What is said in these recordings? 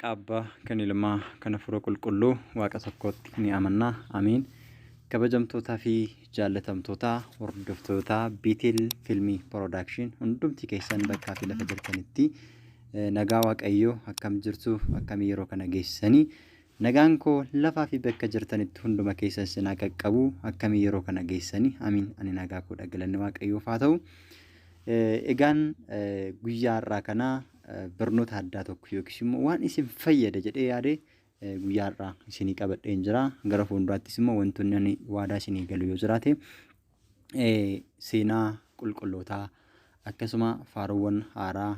Maqaa Abbaa, kan Ilmaa, kan Hafuura Qulqulluu Waaqa tokkootti ni amanna. Ameen. Kabajamtootaa fi jaallatamtoota hordoftoota Beetel Filmii Production, hundumti keessan bakkaa fi lafa jirtanitti nagaa Waaqayyoo, akkam jirtu? Akkamii yeroo kana geessisanii? Nagaan koo lafaa fi bakka jirtanitti hunduma keessan sinaa qaqqabu. Akkamii yeroo kana geessanii? Amiin, ani nagaa koodha, galanni Waaqayyoof haa ta'u. Egaan guyyaa har'aa kana barnoota addaa tokko yookiis immoo waan isin fayyada jedhee yaade guyyaa har'aa isinii qabadheen jira. Gara fuulduraattis immoo wantoonni ani waadaa isinii galu yoo jiraate, seenaa qulqullootaa akkasuma faaruuwwan haaraa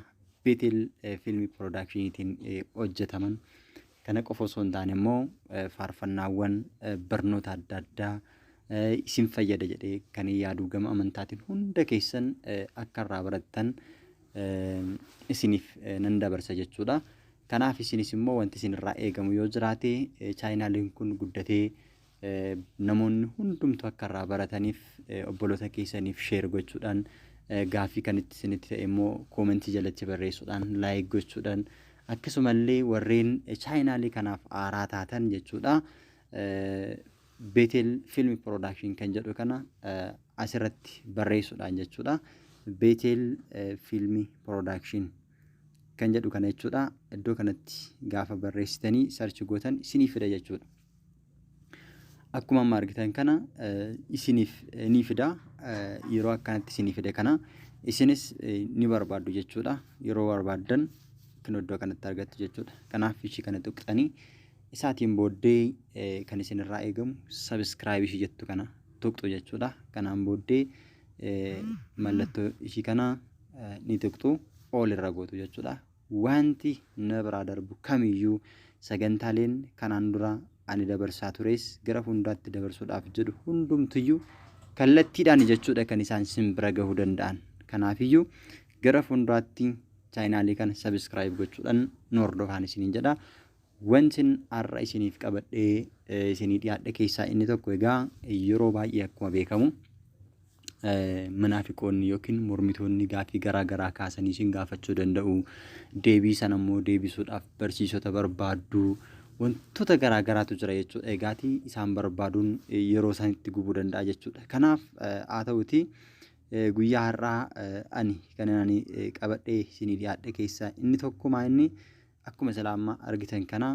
Beetel Fiilmii Piroodaakshiniitiin hojjetaman kana qofa osoo hin taane immoo faarfannaawwan barnoota adda addaa isin fayyada jedhee kan yaadu gama amantaatiin hunda keessan akka irraa barattan isiniif nan dabarsa jechuudha. Kanaaf isinis immoo wanti isin irraa eegamu yoo jiraate, chaayinaaliin kun guddatee namoonni hundumtu akka irraa barataniif obboloota keessaniif share gochuudhaan, gaaffii kan itti isinitti ta'e immoo koomentii jalatti barreessuudhaan, like gochuudhaan, akkasumallee warreen chaayinaalii kanaaf haaraa taatan jechuudha. Beetel Film Production kan jedhu kana asirratti barreessuudhaan jechuudha. Beetel Film Production kan jedhu kana jechuudha. Iddoo kanatti gaafa barreessitanii search gootan isinii fida jechuudha. Akkuma amma argitan kana isiniif ni fida. Yeroo akkanatti isinii fide kana isinis ni barbaaddu jechuudha. Yeroo barbaaddan kan iddoo kanatti argattu jechuudha. Kanaaf ishii kana tuqxanii isaatiin booddee kan isinirraa eegamu subscribe ishii jettu kana tuqxu jechuudha. Kanaan booddee mallattoo ishii kana ni tuqxu, all irra gootu jechuudha. Wanti na biraa darbu kamiyyuu, sagantaaleen kanaan dura ani dabarsaa tures gara fuulduraatti dabarsuudhaaf jedhu hundumtuyyuu kallattiidhaan jechuudha kan isaan sin bira gahuu danda'an. Kanaafiyyuu gara fuulduraatti chaayinaalii kana subscribe gochuudhaan nu hordofaan isiniin jedha. Wantin har'a isiniif qabadhee isinii dhiyaadhe keessaa inni tokko, egaa yeroo baay'ee akkuma beekamu munaafiqoonni yookiin mormitoonni gaaffii garaa garaa kaasanii isin gaafachuu danda'u. Deebii sana immoo deebisuudhaaf barsiisota barbaaddu. Wantoota garaa garaatu jira jechuudha. Egaatii isaan barbaaduun yeroo isaan itti gubuu danda'a jechuudha. Kanaaf haa ta'uti, guyyaa har'aa ani kan ani qabadhee isinii dhiyaadhe keessaa inni tokko maa inni akkuma silaa amma argitan kana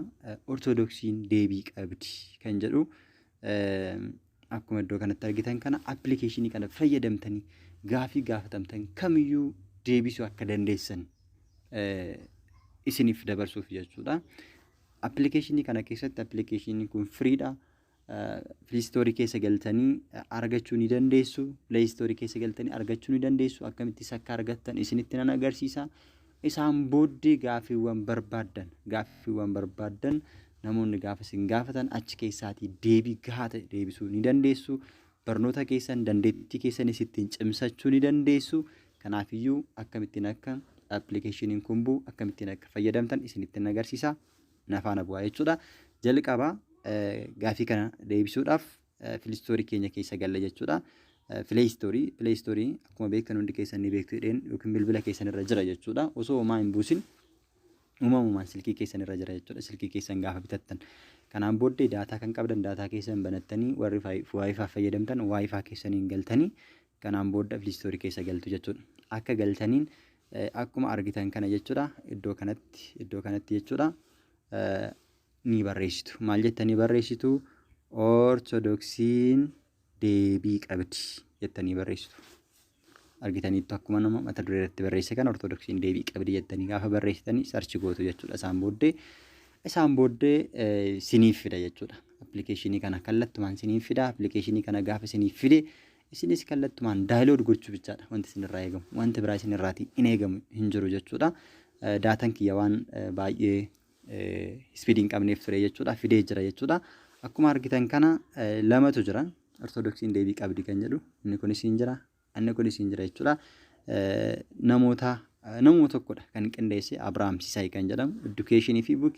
Ortodoksiin deebii qabdi kan jedhu, akkuma iddoo kanatti argitan kana appilikeeshinii kana fayyadamtanii gaafii gaafatamtan kamiyyuu deebisuu akka dandeessan isiniif dabarsuuf jechuudha. Appilikeeshinii kana keessatti, appilikeeshiniin kun free dha. Play Store keessa galtanii argachuu ni dandeessu. Play Store keessa galtanii argachuu ni dandeessu. Akkamittis akka argattan isinitti nan agarsiisa. Isaan booddee gaaffiiwwan barbaaddan namoonni gaafa isin gaafatan achi keessaatii deebii gahaa ta'e deebisuu ni dandeessu. Barnoota keessan, dandeettii keessanis ittiin cimsachuu ni dandeessu. Kanaafiyyuu akkamittiin akka appilikeeshiniin kun bu'u, akkamittiin akka fayyadamtan isinitti agarsiisa. Na faana bu'aa jechuudha. Jalqaba gaafii kana deebisuudhaaf Play Store keenya keessa galla jechuudha. Play Store akkuma beektan, hundi keessan ni beektu jedheen, yookiin bilbila keessan irra jira jechuudha. Osoo homaa hin buusin uumamumaan silkii keessan irra jira jechuudha. Silkii keessan gaafa bitattan. Kanaan booddee daataa kan qabdan daataa keessan banattanii, warri WiFi fayyadamtan WiFi keessaniin galtanii, kanaan booda Play Store keessa galtu jechuudha. Akka galtaniin akkuma argitan kana jechuudha. Iddoo kanatti jechuudha. Ni barreessitu. Maal jettanii barreessitu? "Ortodoksiin deebii qabdi" jettanii barreessitu. Argitaniittu, akkuma nama mata duree irratti barreesse kana "Ortodoksiin deebii qabdi" jettanii gaafa barreessitanii search gootu jechuudha. Isaan booddee siniif fida jechuudha. Appilikeeshinii kana kallattumaan siniif fida. Appilikeeshinii kana gaafa siniif fide isinis kallattumaan download gochuu bichaadha wanti isinirraa eegamu. Wanti biraa isinirraatii hin eegamu hin jiru jechuudha. Daataan kiyya waan baay'ee speed hin qabneef ture jechuudha. Fidee jira jechuudha. Akkuma argitan kana lamatu jira. "Ortodoksiin deebii qabdi" kan jedhu inni kunis hin jira. Inni kunis hin jira jechuudha. Namuma tokkodha kan qindeesse, Abiraam Sisaay kan jedhamu, education fi book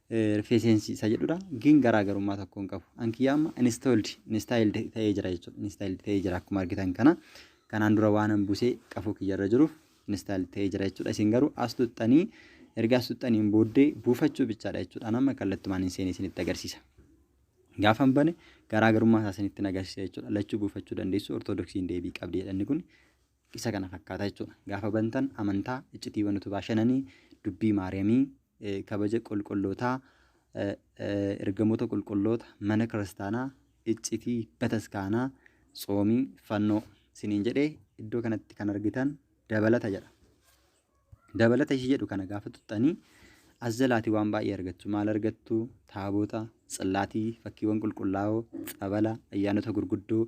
reference isa jedhudha. Gin garaagarummaa tokko hin qabu. Ankiyyaa amma installed ta'ee jira jechuudha. Installed ta'ee jira akkuma argitan kana. Kanaan dura waan an buusee qafoo kiyyarra jiruuf installed ta'ee jira jechuudha. Isin garuu as tuxxanii Erga as tuqxaniin booddee buufachuu bichaadha jechuudha. An amma kallattumaan hin seenee isinitti agarsiisa. Gaafan bane garaagarummaa isaa isinitti agarsiisa jechuudha. Lachuu buufachuu dandeessu. Ortodoksiin deebii qabdi jedhanni kun isa kana fakkaata jechuudha. Gaafa bantan amantaa, iccitiiwwan utubaa shananii, dubbii Maariyaamii, kabaja qulqullootaa, ergamoota qulqulloota, mana kiristaanaa, iccitii bataskaanaa, tsoomii, fannoo isiniin jedhee iddoo kanatti kan argitan dabalata jedha. Dabalata ishii jedhu kana gaafa tuqxanii as jalaatii waan baay'ee argattu. Maal argattu? Taabota, tsillaatii, fakkiiwwan qulqullaa'oo, tsabala, ayyaanota gurguddoo,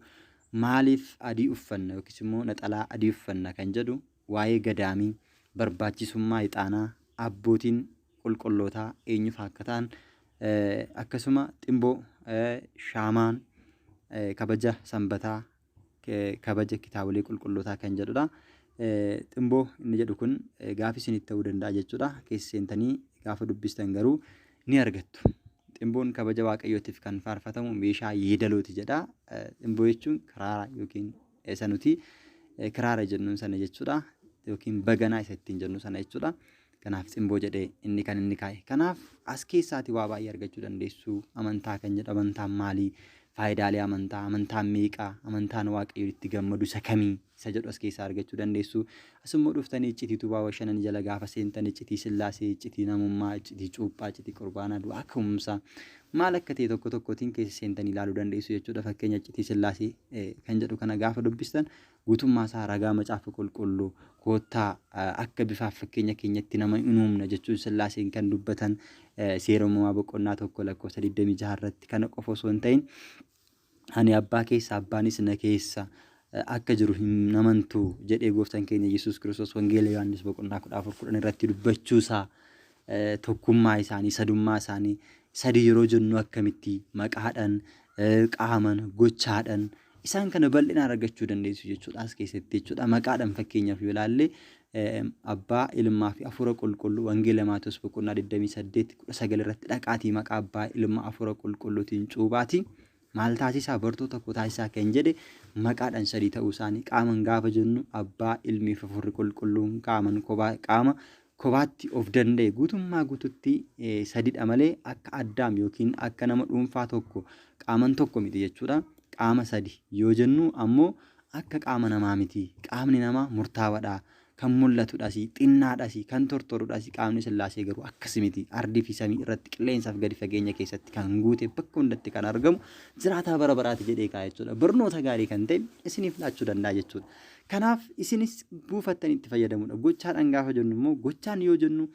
maaliif adii uffanna yookiis immoo naxalaa adii uffanna kan jedhu, waa'ee gadaamii, barbaachisummaa ixaanaa, abbootiin qulqullootaa eenyufaa akka ta'an, akkasuma ximboo, shaamaan, kabaja sanbataa, kabaja kitaabolee qulqullootaa kan jedhudha. Ximboo inni jedhu kun gaafi isinitti ta'uu danda'a jechuudha. Keessa seentanii gaafa dubbistan garuu ni argattu. Ximboon kabaja Waaqayyootiif kan faarfatamu meeshaa yeedalooti jedha. Ximboo jechuun kiraara yookiin isa nuti kiraara jennuun sana jechuudha. Yookiin baganaa isa ittiin jennu sana jechuudha. Kanaaf ximboo jedhee inni kan inni kaa'e. Kanaaf as keessaati waa baay'ee argachuu dandeessu. Amantaa kan jedhu amantaan maalii? Faayidaalee amantaa, amantaan meeqaa, amantaan Waaqayyo itti gammadu isa kamii? Isa jedhu as keessaa argachuu dandeessu. As immoo dhuftanii iccitii utubaa shanan jala gaafa seentan iccitii Sillaasee, iccitii namummaa, iccitii cuuphaa, iccitii qurbaanaa, du'aa ka'umsaa maal akka ta'e tokko tokkotiin keessa seentanii ilaaluu dandeessu jechuudha. Fakkeenya iccitii Sillaasee kan jedhu kana gaafa dubbistan guutummaa isaa ragaa macaafa qulqulluu koottaa akka bifaaf fakkeenya keenyatti nama hin uumna jechuun Sillaaseen kan dubbatan seera uumamaa boqonnaa 1 lakkoofsa 26 irratti kana qofa osoo hin ta'in ani abbaa keessa abbaanis na keessa akka jiru hin amantu jedhee gooftaan keenya Yesuus Kiristoos wangeela Yohaannis boqonnaa 14 10 irratti dubbachuusaa tokkummaa isaanii sadummaa isaanii sadi yeroo jennu akkamitti maqaadhaan qaaman gochaadhaan isaan kana bal'inaan argachuu dandeessu jechuudha as keessatti jechuudha. Maqaadhaan fakkeenyaaf yoo ilaalle abbaa ilmaa fi hafuura qulqulluu wangeela Maatewos boqonnaa 28 19 irratti dhaqaatii maqaa abbaa ilma hafuura qulqulluutiin cuubaati. Maal taasisaa bartoota koo taasisaa kan jedhe maqaadhaan sadii ta'uu isaanii qaaman gaafa jennu abbaa ilmii fi hafuurri qulqulluun qaaman kophaa qaama kophaatti of danda'e guutummaa guututti sadidha malee akka addaam yookiin akka nama dhuunfaa tokko qaaman tokko miti jechuudha. Qaama sadi yoo jennu ammoo akka qaama namaa miti. Qaamni namaa murtaawadha. Kan mul'atudhas, xinnaadhas, kan tortorudhas qaamni Sillaasee garuu akkas miti. Ardii fi samii irratti qilleensaaf gadi fageenya keessatti kan guute bakka hundatti kan argamu jiraataa bara baraati jedhee kaa'a jechuudha. Barnoota gaarii kan ta'e isiniif laachuu danda'a jechuudha. Kanaaf isinis buufattanii itti fayyadamuudha. Gochaadhaan gaafa jennu immoo gochaan yoo jennu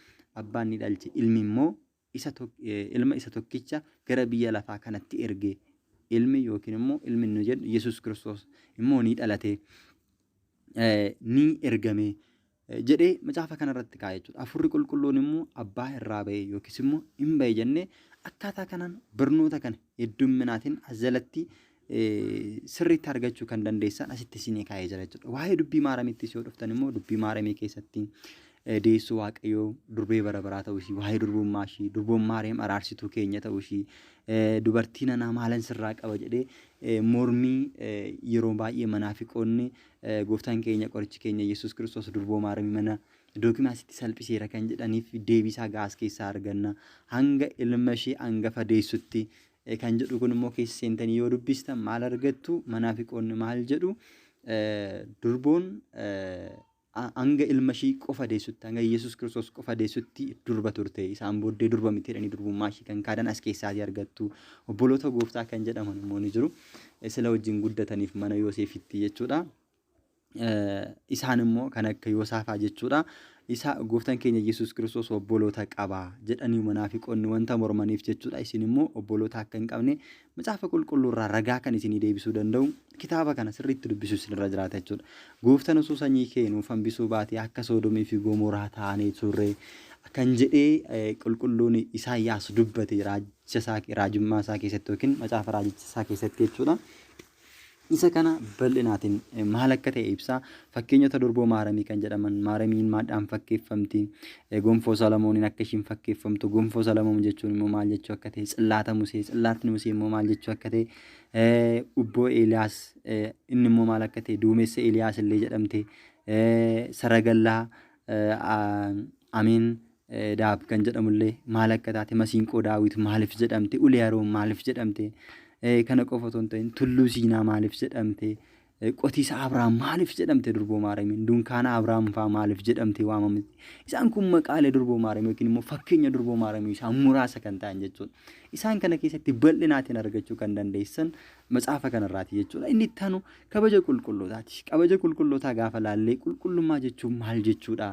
abbaan ni dhalche ilmi immoo isa ilma isa tokkicha gara biyya lafaa kanatti erge ilmi yookiin immoo ilmi nu jedhu Yesuus Kiristoos immoo ni dhalate ni ergame jedhee macaafa kanarratti kaa'e jechuudha. Hafuurri qulqulluun immoo abbaa irraa ba'e yookiis immoo hin ba'e jennee akkaataa kanaan barnoota kana heddumminaatiin as jalatti sirriitti argachuu kan dandeessan asitti isinii kaa'ee jira jechuudha. Waa'ee dubbii maaramittis yoo dhuftan immoo dubbii maaramii keessatti deessuu Waaqayyoo durbee bara baraa ta'uu ishii, waa'ee durbummaa ishii, durboon Maariyaam araarsituu keenya ta'uu ishii, dubartii nanaa maalan sirraa qaba jedhee mormii yeroo baay'ee manaafiqoonni gooftaan keenya qorichi keenya Yesuus Kiristoos durboo Maaramii mana Dookimaasitti salphiseera kan jedhaniif deebiisaa gaas keessaa arganna. Hanga ilma ishee hangafa deessutti kan jedhu kun immoo keessa seentanii yoo dubbistan maal argattu? Manaafiqoonni maal jedhu? Durboon hanga ilma ishii qofa deessutti, hanga Yesuus Kiristoos qofa deessutti durba turte. Isaan booddee durba miti jedhanii durbummaa ishii kan kaadan as keessaatii argattu. Obboloota gooftaa kan jedhaman immoo ni jiru. Sila wajjin guddataniif mana Yoosefitti jechuudha. Isaan immoo kan akka Yoosaafaa jechuudha. Isa gooftaan keenya Yesuus Kiristoos obboloota qaba jedhanii munaafiqoonni wanta mormaniif jechuudha. Isin immoo obboloota akka hin qabne macaafa qulqulluu irraa ragaa kan isinii deebisuu danda'u kitaaba kana sirriitti dubbisuu isinirra jiraata jechuudha. Gooftaan osoo sanyii kee nuuf hambisuu baatee akka Soodomii fi Gomoraa taanee turre kan jedhee qulqulluun Isaayyaas dubbate raajummaa isaa keessatti yookiin macaafa raajicha isaa keessatti jechuudha. Isa kana bal'inaatiin maal akka ta'e ibsa. Fakkeenyota durboo Maaramii kan jedhaman Maaramiin maadhaan fakkeeffamti. Gonfoo Salamooniin akka ishiin fakkeeffamtu gonfoo Salamoon jechuun immoo maal jechuu akka ta'e tsillaata Musee tsillaatni Musee immoo maal jechuu akka ta'e ubboo Eeliyaas inni immoo maal akka ta'e duumessa Eeliyaas illee jedhamte saragallaa Ameen Daab kan jedhamullee maal akka taate, Masiinqoo Daawit maaliif jedhamte, Ulee Aroon maaliif jedhamte, kana qofa otoo hin ta'in Tulluu Siinaa maaliif jedhamte, Qotiisa Abrahaam maaliif jedhamte Durboo Maariyaamiin, Dunkaana Abrahaam fa'aa maaliif jedhamte waamamte. Isaan kun maqaalee Durboo Maariyaam yookiin immoo fakkeenya Durboo Maariyaam isaan muraasa kan ta'an jechuudha. Isaan kana keessatti bal'inaatiin argachuu kan dandeessan macaafa kanarraati jechuudha. Inni itti aanu kabaja qulqullootaati. Kabaja qulqullootaa gaafa laallee qulqullummaa jechuun maal jechuudha?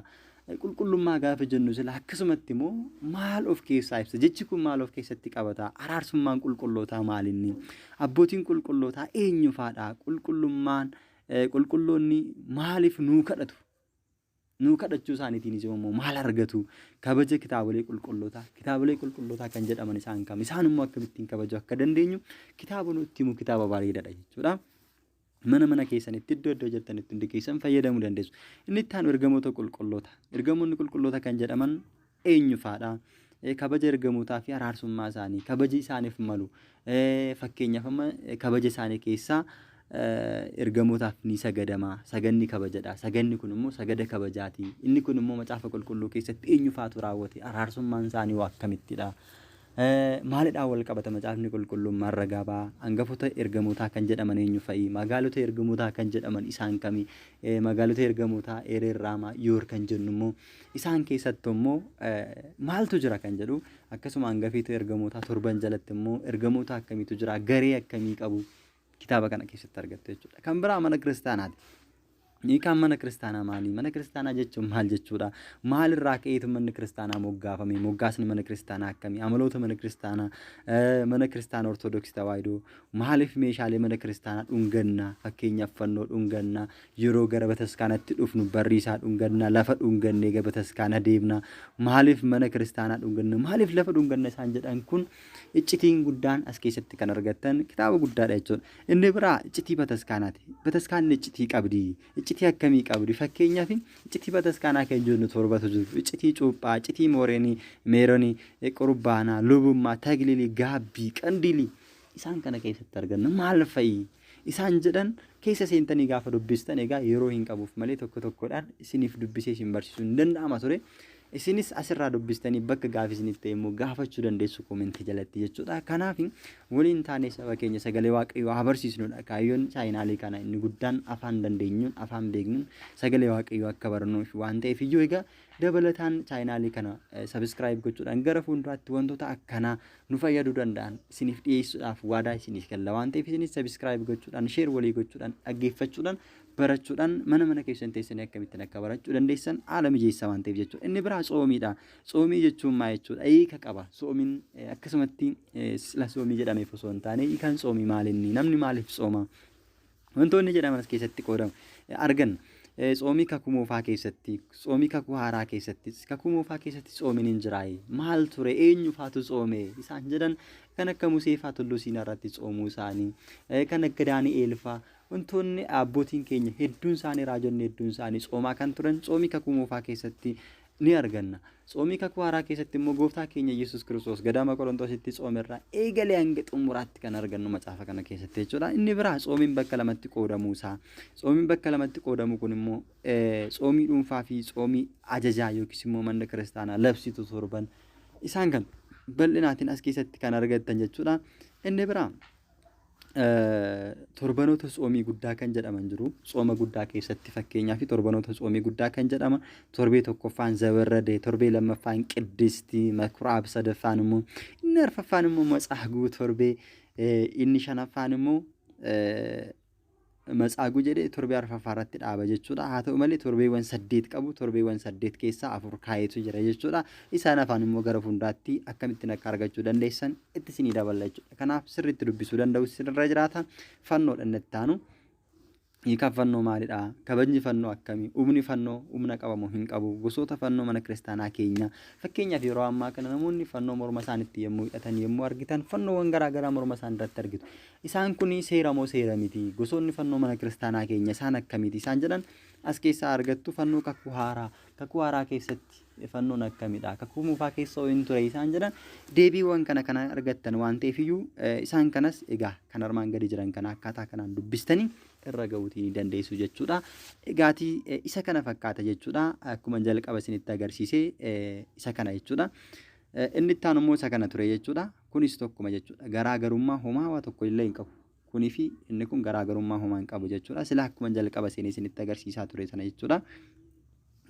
Qulqullummaa gaafa jennu sila akkasumatti immoo maal of keessaa ibsa? Jechi kun maal of keessatti qabata? Araarsummaan qulqullootaa maalinni? Abbootiin qulqullootaa eenyu faadha? Qulqullummaan qulqulloonni maaliif nuu kadhatu? Nuu kadhachuu isaaniitiinis immoo maal argatu? Kabaja kitaabolee qulqullootaa. Kitaabolee qulqullootaa kan jedhaman isaan kam? Isaan immoo akkamittiin kabajuu akka dandeenyu kitaaba nutti himu kitaaba bareedaadha jechuudha. Mana mana keessanitti iddoo iddoo jirtanitti hundi keessan fayyadamuu dandeessu. Inni itti aanu ergamoota qulqulloota. Ergamoonni qulqulloota kan jedhaman eenyu faadha? Kabaja ergamootaa fi araarsummaa isaanii, kabaji isaaniif malu. Fakkeenyaaf amma kabaja isaanii keessaa ergamootaaf ni sagadama. Saganni kabajadha. Saganni kun immoo sagada kabajaati. Inni kun immoo macaafa qulqulluu keessatti eenyu faatu raawwate? Araarsummaan isaanii hoo akkamittidha? Maalidhaan wal qabata Macaafni Qulqulluun maal ragaa ba'a? Angafota ergamootaa kan jedhaman eenyu fa'i? Magaalota ergamootaa kan jedhaman isaan kami? Magaalota ergamootaa Ereer, Raamaa, Yoor kan jennu immoo isaan keessatti immoo maaltu jira kan jedhu akkasuma angafiita ergamootaa torban jalatti immoo ergamoota akkamiitu jira? Garee akkamii qabu? Kitaaba kana keessatti argattu jechuudha. Kan biraa mana kiristaanaati. Hiikaan mana kiristaanaa maali? Mana kiristaanaa jechuun maal jechuudha? Maalirraa ka'eetu manni kiristaanaa moggaafame? Moggaasni mana kiristaanaa akkamii? Amaloota mana kiristaanaa, mana kiristaanaa Ortodoksii Tawaahidoo maaliif meeshaalee mana kiristaanaa dhunganna? Fakkeenyaaf fannoo dhunganna, yeroo gara bataskaanatti dhufnu barriisaa dhunganna, lafa dhungannee gara bataskaana deemna. Maaliif mana kiristaanaa dhunganna? Maaliif lafa dhunganna isaan jedhan kun iccitiin guddaan as keessatti kan argattan kitaaba guddaadha jechuudha. Inni biraa iccitii bataskaanaati. Bataskaanni iccitii qabdi. Iccitii akkamii qabdi? Fakkeenyaaf iccitii bataskaanaa kan jennu torbatu jiru. Iccitii cuuphaa, iccitii mooreenii, meeronii, qurbaanaa, lubummaa, taglilii, gaabbii, qandiilii. Isaan kana keessatti arganna. Maal fa'i? Isaan jedhan keessa seentanii gaafa dubbistan egaa yeroo hin qabuuf malee tokko tokkodhaan isiniif dubbisee isin barsiisuu hin danda'ama ture. Isinis asirraa dubbistanii bakka gaafii isiniif ta'e immoo gaafachuu dandeessu koomentii jalatti jechuudha. Kanaaf waliin taanee saba keenya sagalee Waaqayyoo haa barsiisnudha. Kaayyoon chaayinaalii kana inni guddaan afaan dandeenyuun afaan beeknuun sagalee Waaqayyoo akka barannuuf waan ta'eef iyyuu egaa dabalataan chaayinaalii kana sabiskiraayib gochuudhaan gara fuulduraatti wantoota akkanaa nu fayyaduu danda'an isiniif dhiyeessuudhaaf waadaa isiniif galla waan ta'eef isinis sabiskiraayib gochuudhaan sheer walii gochuudhaan dhaggeeffachuudhaan barachuudhaan mana mana keessan teessanii akkamittiin akka barachuu dandeessan haala mijeessa waan ta'eef jechuudha. Inni biraa tsoomiidha. Tsoomii jechuun maal jechuudha? Hiika qaba. Tsoomiin akkasumatti sila tsoomii jedhameef osoo hin taane hiikaan tsoomii maal inni? Namni maaliif tsooma? Wantoonni jedhaman as keessatti qoodamu arganna. Tsoomii kakuu moofaa keessatti, tsoomii kakuu haaraa keessatti, kakuu moofaa keessatti tsoomiin hin jiraayi. Maal ture? Eenyu faatu tsoome? Isaan jedhan kan akka Musee faa tulluu Siinaa irratti tsoomuu isaanii, kan akka Daani'eel faa Wantoonni abbootiin keenya hedduun isaanii raajonni hedduun isaanii tsoomaa kan turan tsoomii kakuu moofaa keessatti ni arganna. Tsoomii kakuu haaraa keessatti immoo gooftaa keenya Yesuus Kiristoos gadaama Qorontositti tsoomerraa eegalee hanga xumuraatti kan argannu macaafa kana keessatti jechuudha. Inni biraa tsoomiin bakka lamatti qoodamuu isaa. Tsoomiin bakka lamatti qoodamu kun immoo tsoomii dhuunfaa fi tsoomii ajajaa yookiis immoo manni kiristaanaa labsitu torban isaan kan bal'inaatiin as keessatti kan argattan jechuudha. Inni biraa torbanoota tsoomii guddaa kan jedhaman jiru. Tsooma guddaa keessatti fakkeenyaaf torbanoota tsoomii guddaa kan jedhama. Torbee tokkoffaan zabarrade, torbee lammaffaan qiddisti, makuraab sadaffaan immoo inni arfaffaan immoo matsaaguu torbee inni shanaffaan immoo Matsaaguu jedhee torbee arfaffaa irratti dhaaba jechuudha. Haa ta'u malee torbeewwan saddeet qabu. Torbeewwan saddeet keessaa afur kaayetu jira jechuudha. Isaan afaan immoo gara fuulduraatti akkamittiin akka argachuu dandeessan itti isinii daballa jechuudha. Kanaaf sirriitti dubbisuu danda'u isinirra jiraata. Fannoodha inni itti aanu. Hiikaan fannoo maalidha? Kabajni fannoo akkamii? Humni fannoo humna qaba moo hin qabu? Gosoota fannoo mana kiristaanaa keenya. Fakkeenyaaf yeroo ammaa kana namoonni fannoo morma isaanitti yommuu hidhatan yommuu argitan fannoowwan garaa garaa morma isaanii irratti argitu. Isaan kun seera moo seera miti? Gosoonni fannoo mana kiristaanaa keenya isaan akkamiiti? Isaan jedhan as keessaa argattu fannoo kakuu haaraa. Kakuu haaraa keessatti Fannoon akkamidha? Kakuu moofaa keessa hoo hin ture isaan jedhan deebiiwwan kana kana argattan waan ta'eef iyyuu isaan kanas egaa kan armaan gadi jiran kana akkaataa kanaan dubbistanii irra ga'uutii ni dandeessu jechuudha. Egaatii isa kana fakkaata jechuudha. Akkuma jalqaba isinitti agarsiise isa kana jechuudha. Inni itti aanu immoo isa kana ture jechuudha. Kunis tokkuma jechuudha. Garaagarummaa homaa waa tokko illee hin qabu. Kunii fi inni kun garaagarummaa homaa hin qabu jechuudha. Sila akkuma jalqaba seenee isinitti agarsiisaa ture sana jechuudha.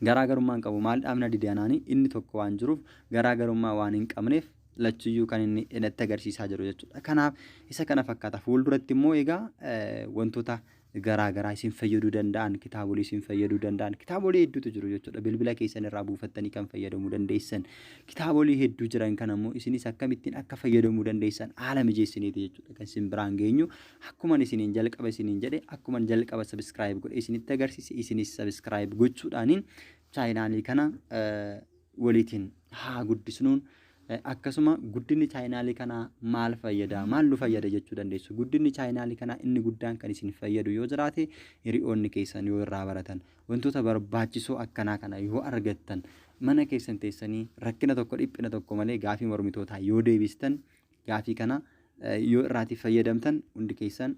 Garaagarummaa hin qabu. Maal dhaabna dide anaani inni tokko waan jiruuf garaagarummaa waan hin qabneef lachuyyuu kan inni natti agarsiisaa jiru jechuudha. Kanaaf isa kana fakkaata. Fuulduratti immoo egaa wantoota garaa garaa isin fayyaduu danda'an, kitaabolee isin fayyaduu danda'an, kitaabolee hedduutu jiru jechuudha. Bilbila keessan irraa buufattanii kan fayyadamuu dandeessan. Kitaabolee hedduu jiran kana immoo isinis akkamittiin akka fayyadamuu dandeessan haala mijeessineeti jechuudha kan isin biraan geenyu. Akkuman isiniin jalqaba isiniin jedhe, akkuman jalqaba subscribe godhe isinitti agarsiise, isinis subscribe gochuudhaaniin chaayinaalii kana waliitiin haa guddisnuun. Akkasuma guddinni chaayinaalii kanaa maal fayyada, maal nu fayyada jechuu dandeessu. Guddinni chaayinaalii kanaa inni guddaan kan isin fayyadu yoo jiraate, hiriyoonni keessan yoo irraa baratan, wantoota barbaachisoo akkanaa kana yoo argattan, mana keessan teessanii rakkina tokko dhiphina tokko malee gaafii mormitootaa yoo deebistan, gaafii kana yoo irraatii fayyadamtan, hundi keessan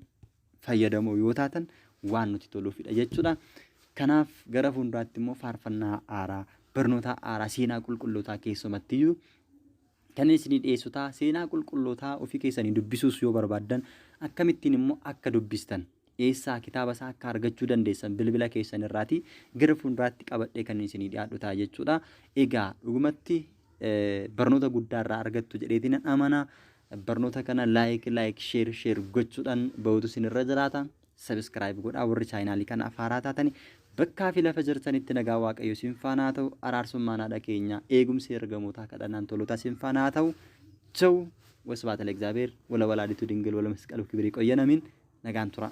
fayyadamoo yoo taatan waan nuti toluufidha jechuudha. Kanaaf gara fuulduraatti immoo faarfannaa haaraa, barnoota haaraa, seenaa qulqullootaa keessumattiyyuu kan isinii dhiyeessu ta'a. Seenaa qulqullootaa ofii keessanii dubbisuus yoo barbaaddan, akkamittiin immoo akka dubbistan, eessaa kitaaba isaa akka argachuu dandeessan bilbila keessan irraatii gara fuulduraatti qabadhee kan isinii dhiyaadhu ta'a jechuudha. Egaa dhugumatti barnoota guddaa irraa argattu jedheetiin nan amana. Barnoota kana like like, share share gochuudhaan bahutu isinirra jiraata. Subscribe godhaa warri chaayinaalii kanaaf haaraa taatani. Bakkaa fi lafa jirtanitti nagaa Waaqayyo isin faana haa ta'u. Araarsummaan haadha keenyaa, eegumsi ergamootaa, kadhannaan tolootaa isin faana haa ta'u. ቸው ወስብሐት ለእግዚአብሔር ወለወላዲቱ ድንግል ወለመስቀሉ ክቡር። ይቆየን። አሜን። Nagaan tura.